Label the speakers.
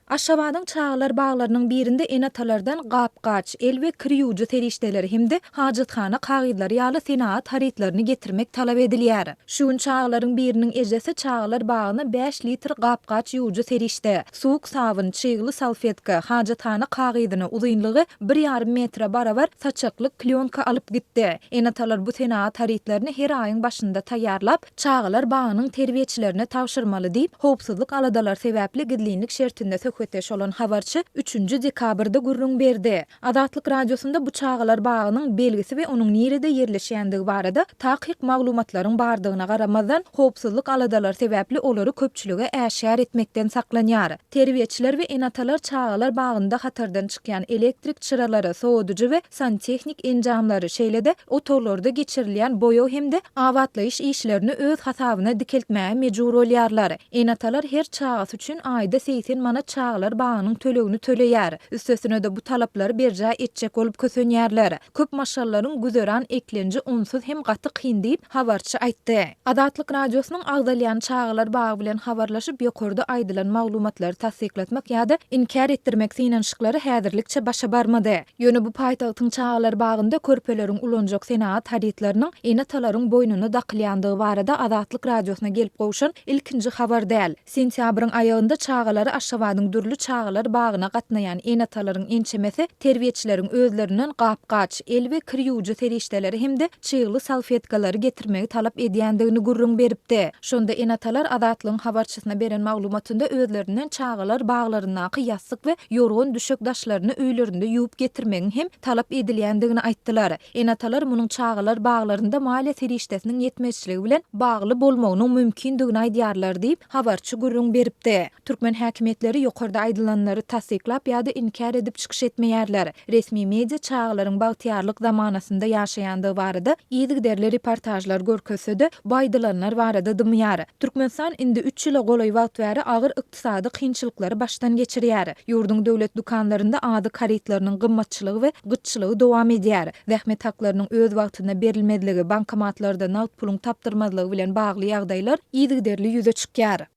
Speaker 1: Aşgabadyň çagalar baglarynyň birinde ene-atalardan gap-gaç, el we kir ýuwujy serişdeleri hem-de hajathana kagyzlary ýaly senagat harytlaryny getirmek talap edilýär. Şu gün çagalaryň biriniň ejesi çagalar bagyna bäş litr gap-gaç ýuwujy serişde, suwuk sabyn, çygly salfetka, hajathana kagyzyny, uzynlygy bir ýarym metre barabar saçakly klýonka alyp gitdi. Ene-atalar bu senagat harytlaryny her aýyň başynda taýýarlap, çagalar bagynyň terbiýeçilerine tabşyrmaly diýip, howpsuzlyk aladalary sebäpli gizlinlik şertinde söhbetdeş bolan habarçy üçünji dekabrda gürrüň berdi. Azatlyk Radiosynda bu çagalar bagynyň belgisi we onuň nirede ýerleşýändigi barada takyk maglumatlaryň bardygyna garamazdan, howpsuzlyk aladalary sebäpli olary köpçülige äşgär etmekden saklanýar. Terbiýeçiler we ene-atalar çagalar bagynda hatardan çykýan elektrik çyralary, sowadyjy we santehnik enjamlary, şeýle-de otaglarda geçirilýän boýag hem-de abatlaýyş işlerini öz hasabyna dikeltmäge mejbur bolýarlar. Ene-atalar her çagasy üçin aýda 80 manat çagalar bagynyň tölegini töleýär. Üstesine-de bu talaplary berjaý etjek bolup kösenýärler. Köp maşgalalaryň güzeran eklenji onsuz hem gaty kyn diýip, habarçy aýtdy. Azatlyk Radiosynyň agzalýan çagalar bagy bilen habarlaşyp, ýokarda aýdylan maglumatlary tassyklatmak ýa-da inkär etdirmek synanyşyklary häzirlikçe başa barmady. Ýöne bu paýtagtyň çagalar bagynda körpeleriň ulanjak senagat harytlarynyň ene-atalaryň boýnuna dakylýandygy barada Azatlyk Radiosyna gelip gowşan ilkinji habar däl. Sentýabryň aýagynda çagalary Aşgabadyň dürli çagalar bagyna gatnaýan ene-atalaryň ençemesi terbiýeçileriň özlerinden gap-gaç, el we kir ýuwujy serişdeleri hem-de çygly salfetkalary getirmegi talap edýändigini gürrüň beripdi. Şonda ene-atalar Azatlygyň habarçysyna beren maglumatynda özlerinden çagalar baglaryndaky ýassyk we ýorgan-düşek daşlaryny öýlerinde ýuwup getirmegiň hem talap edilýändigini aýtdylar. Ene-atalar munuň çagalar baglarynda maliýe serişdesiniň ýetmezçiligi bilen bagly bolmagynyň mümkindigini aýdýarlar diýip, habarçy gürrüň beripdi. Türkmen häkimiýetleri ýokarda aýdylanlary tassyklap ýa-da inkär edip çykyş etmeýärler. Resmi media çagalaryň bagtyýarlyk zamanasynda ýaşaýandygy barada yzygiderli reportažlar görkezse-de, bu aýdylanlar barada dymýar. Türkmenistan indi üç ýyla golaý wagt bäri agyr ykdysady kynçylyklary başdan geçirýär. Ýurduň döwlet dükanlarynda azyk harytlarynyň gymmatçylygy we gytçylygy dowam edýär. Zähmet haklarynyň öz wagtynda berilmezligi, bankomatlarda nagt puluň tapdyrmazlygy bilen bagly ýagdaýlar yzygiderli ýüze çykýar.